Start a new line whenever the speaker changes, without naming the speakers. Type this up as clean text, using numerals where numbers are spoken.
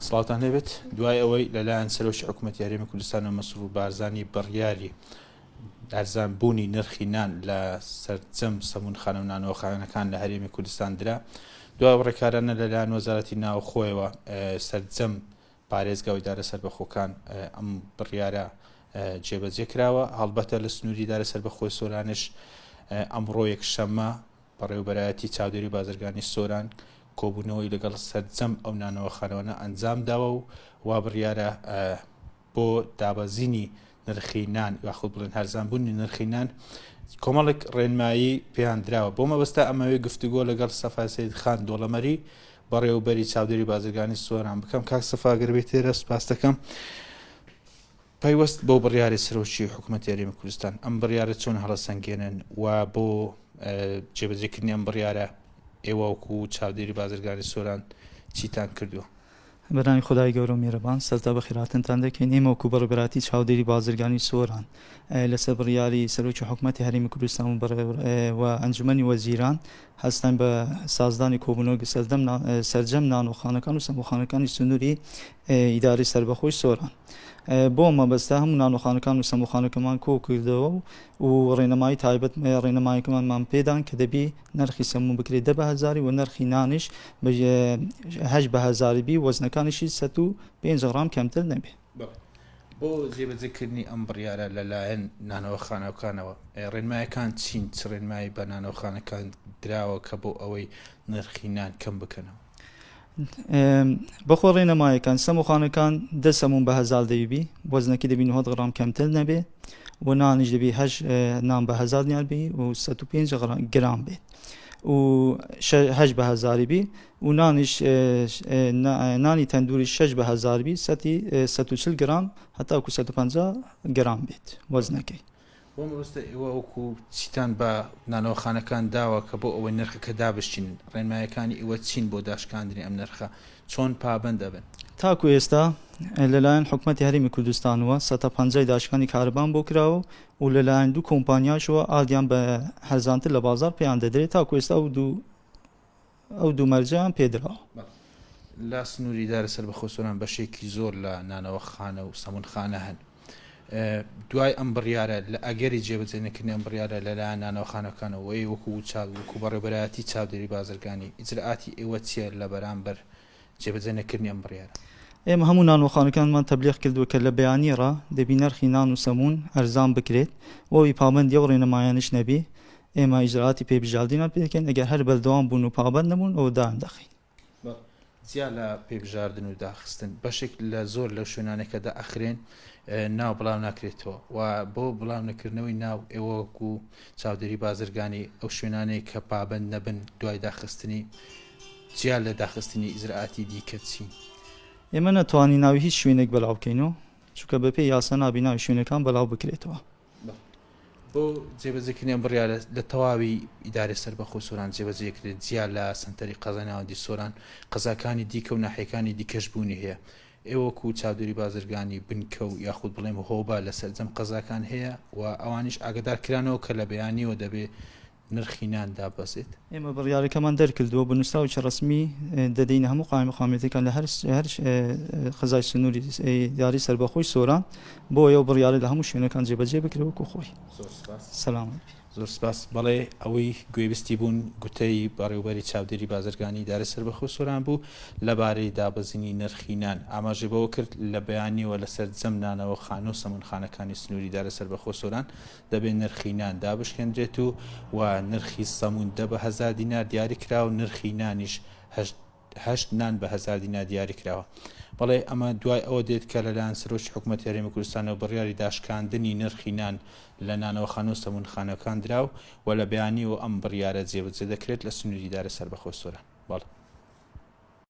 سڵاوتان لێبێت. دوای ئەوەی لەلایەن سەرۆکی حکوومەتی هەرێمی کوردستانەوە مەسرور بارزانی بڕیاری ئەرزان بوونی نرخی نان لە سەرجەم سەمونخانە و نانەوەخانەکان لە هەرێمی کوردستان درا، دوای ئەو ڕێکارانە لەلایەن وەزارەتی ناوخۆیەوە سەرجەم پارێزگا و ئیدارە سەربەخۆکان ئەم بڕیارە جێبەجێ کراوە. هەڵبەتە لە سنووری ئیدارە سەربەخۆی سۆرانش ئەمڕۆ یەکشەممە بەڕێوەبەرایەتی چاودێری و بازرگانی سۆران کۆبوونەوەی لەگەڵ سەرجەم ئەو نانەوەخانەوانە ئەنجام داوە و وا بڕیارە بۆ دابەزینی نرخی نان یاخود بڵێن هەرزانبوونی نرخی نان کۆمەڵێک ڕێنمایی پێیان دراوە. بۆ مەبەستە ئەمەوێ گفتوگۆ لەگەڵ سەفا سەید خان دۆڵەمەری بەڕێوەبەری چاودێری بازرگانی سۆران بکەم. کاک سەفا گەر بێت تێرە سوپاس دەکەم. پەیوەست بەو بڕیاری سەرۆکی حکوومەتی هەرێمی کوردستان ئەم بڕیارە چۆن هەڵەسەنگێنن و بۆ جێبەجێکردنی ئەم بڕیارە ئێوە وەکو چاودێری بازرگانی سۆران چیتان کردووە؟
بەناوی خودای گەورە و میهرەبان سەرتا بەخێرهاتنتان دەکەین. ئێمە وەکو بەڕێوەبەرایەتی چاودێری بازرگانی سۆران لەسەر بڕیاری سەرۆکی حکومەتی هەرێمی کوردستان و و ئەنجومەنی وەزیران هەستاین بە سازدانی کۆبوونەوە سەرجەم نانۆخانەکان و سەمۆخانەکانی سنووری ئیدارەی سەربەخۆی سۆران. بۆ مەبەستە هەموو نانۆخانەکان و سەمۆخانەکەمان کۆ کردەوە و ڕێنمایی تایبەت ڕێنمایەکەمانمان پێدان کە دەبی نرخی سەمون بکرێت دە بە هەزاری و نرخی نانیش هەشت بە هەزاری بی وەزنەکانیشی 105 غرام کەمتر نەبێ.
بۆ جێبەجێکردنی ئەم بڕیارە لەلایەن نانەوەخانەکانەوە ڕێنمایەکان چین؟ چ ڕێنمایی بە نانەوەخانەکان دراوە کە بۆ ئەوەی نرخی نان کەم بکەنەوە؟
بەخۆ ڕێنمایەکان سەموخانەکان دە سەمون بە هەزار دەبی وەزنەکەی دەبی 90 غرام کەمتر نەبێ و نانیش دەبی هەش نان بە هەزار دینار بی و 105 گرام بێت و هەش بە هەزاری بی و نانیش نانی تەندوری شەش بە هەزار بی سەتی 140 گرام هەتاکو 150 گرام بێت وەزنەکەی.
بۆ مەبەستە ئێوە وەکو چیتان بە نانەوەخانەکان داوە کە بۆ ئەوەی نرخەکە دابشکینن؟ ڕێنمایەکانی ئێوە چین بۆ داشکاندنی ئەم نرخە؟ چۆن پابەند ئەبن؟
تاکو ئێستا لەلایەن حکومەتی هەرێمی کوردستانەوە سەتا پەنجای داشکانی کارەبان بۆ کراوە و لەلایەن دوو کۆمپانیاشەوە ئاردیان بە هەرزانتر لە بازاڕ پێیان دەدرێت، تاکو ئێستا ئەو دوو ئەو دوو مەرجەیان پێدراوە.
لە سنووری ئیدارە سەربەخۆی سۆران بەشێکی زۆر لە نانەوەخانە و سەمونخانە هەن. دوای ئەم بڕیارە لە ئەگەری جێبەجێ نەکردنی ئەم بڕیارە لەلایەن نانەوەخانەکانەوە و ئێوە وەکوو چاو وەکوو بەڕێوەبەرایەتی چاودێری بازرگانی ئیجرائاتی ئێوە چییە لە بەرامبەر جێبەجێ نەکردنی ئەم بڕیارە؟
ئێمە هەموو نانەوەخانەکانمان تەبلیغ کردووە کە لە بەیانی ڕا دەبی نرخی نان و سەموون ئەرزان بکرێت و ئەوی پابەندی ئەو ڕێنمایانەش نەبی ئێمە ئیجرائاتی پێبژاردنیان پێ دەکەین، ئەگەر هەر بەردەوام بوون و پابەند نەبوون ئەوە دایان دەخەین.
بەڵێ جیا لە پێبژاردن و داخستن بەشێک لە زۆر لەو شوێنانەی کە دائەخرێن ناو بڵاو ناکرێتەوە و بۆ بڵاو نەکردنەوەی ناو ئێوە وەکو چاودێری بازرگانی ئەو شوێنانەی کە پابەند نەبن دوای داخستنی جیا لە داخستنی ئیجرائاتی دیکە چین؟
ئێمە نەتوانین ناوی هیچ شوێنێک بەلاو بکەینەوە چونکە بەپێی یاسا نابی ناوی شوێنەکان بەلاو بکرێتەوە.
بۆ جێبەجێکردنی ئەم بڕیارە لە تەواوی ئیدارەی سەربەخۆی سۆران جێبەجێ کرێت، جیا لە سەنتەری قەزای ناوەندی سۆران، قەزاکانی دیکە و ناحیەکانی دیکەش بوونی هەیە. ئێوە وەکو چاودێری بازرگانی بنکە و یاخود بڵێم هۆبە لە سەرجەم قەزاکان هەیە و ئەوانیش ئاگادار کرانەوە کە لە بەیانیەوە دەبێ نرخی نان داببەزێت؟
ئێمە بڕیارەکەمان دەرکردووە، بە نووسراوێکی ڕەسمی دەدەینە هەموو قایمقامیەتەکان لە هەر قەزای سنووری ئیداری سەربەخۆی سۆران، بۆیە ئەو بڕیارە لە هەموو شوێنەکان جێبەجێ بکرێت وەکو خۆی.
زۆر سوپاس.
سەلامەت بی.
زۆر سوپاس. بەڵێ ئەوەی گوێبیستی بوون گوتەی بەڕێوبەری چاودێری بازرگانی ئیدارەی سەربەخۆی سۆران بوو لەبارەی دابەزینی نرخی نان. ئاماژەی بەوە کرد لە بەیانیەوە لە سەرجەم نانەوەخانە و سەمونخانەکانی سنووری ئیدارەی سەربەخۆی سۆران دەبێت نرخی نان دابشکێندرێت و و نرخی سەموون دە بە هەزار دینار دیاری کرا و نرخی نانیش هەشت نان بە هەزار دینار دیاری کراوە. بەڵێ ئەمە دوای ئەوە دێت کە لەلایەن سەرۆکی حکوومەتی هەرێمی کوردستانەوە بڕیاری داشکاندنی نرخی نان لە نانەوەخانە و سەموونخانەکان درا و لە بەیانیەوە ئەم بڕیارە جێبەجێ دەکرێت لە سنووری ئیدارەی سەربەخۆی سۆران. بەڵێ.